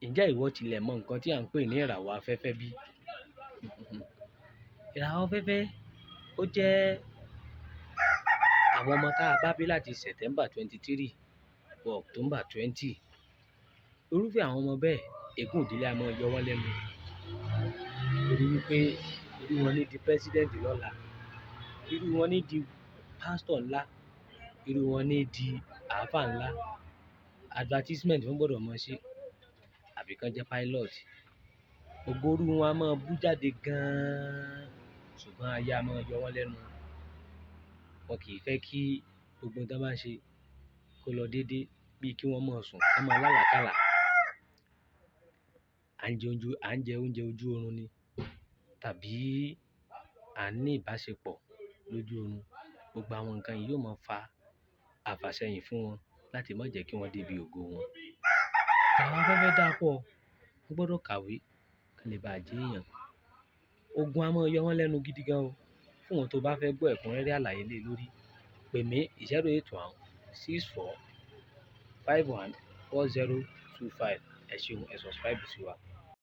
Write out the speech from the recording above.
Ǹjẹ́ ìwọ tilẹ̀ mọ nǹkan tí à ń pè ní ìràwọ̀ afẹ́fẹ́ bí? Ìràwọ̀ afẹ́fẹ́ ó jẹ́ àwọn ọmọ tá a bá bí láti September 23 wọ October 20. Irúfẹ́ àwọn ọmọ bẹ́ẹ̀, ègún ìdílé a máa yọ wọ́n lẹ́nu. Torí wípé irú wọn ní di president lọ́la, irú wọn ní di pastor ńlá, irú wọn ní di àáfà ńlá. Advertisement wọ́n gbọdọ̀ mọ̀ ṣe àbí kan jẹ́ pilot. Ògo irú wọn a máa bú jáde gan-an, ṣùgbọ́n ayé a máa yọ wọ́n lẹ́nu. Wọn kì í fẹ́ kí gbogbo ohun tí wọ́n bá ń ṣe kó lọ dédé, bíi kí wọ́n máa sùn, kí wọ́n máa lálàkàlà. À ń jẹ oúnjẹ ojú oorun ni, tàbí à ń ní ìbáṣepọ̀ lójú oorun. Gbogbo àwọn nǹkan yìí yóò máa fa àfàsẹ́yìn fún wọn láti má jẹ́ kí wọ́n dé ibi ògo wọn. Àwọn afẹ́fẹ́ dá pọ̀, wọ́n gbọdọ̀ kàwé kí wọ́n lè bá jẹ́ èèyàn. Ogun a máa yọ wọ́n lẹ́nu gidi gan o. Fún ìwọ tó bá fẹ́ gbọ́ ẹ̀kúnrẹ́rẹ́ àlàyé lé lórí, pè mí 081 64 51 40 25. Ẹ ṣeun, ẹ subscribe sí wa.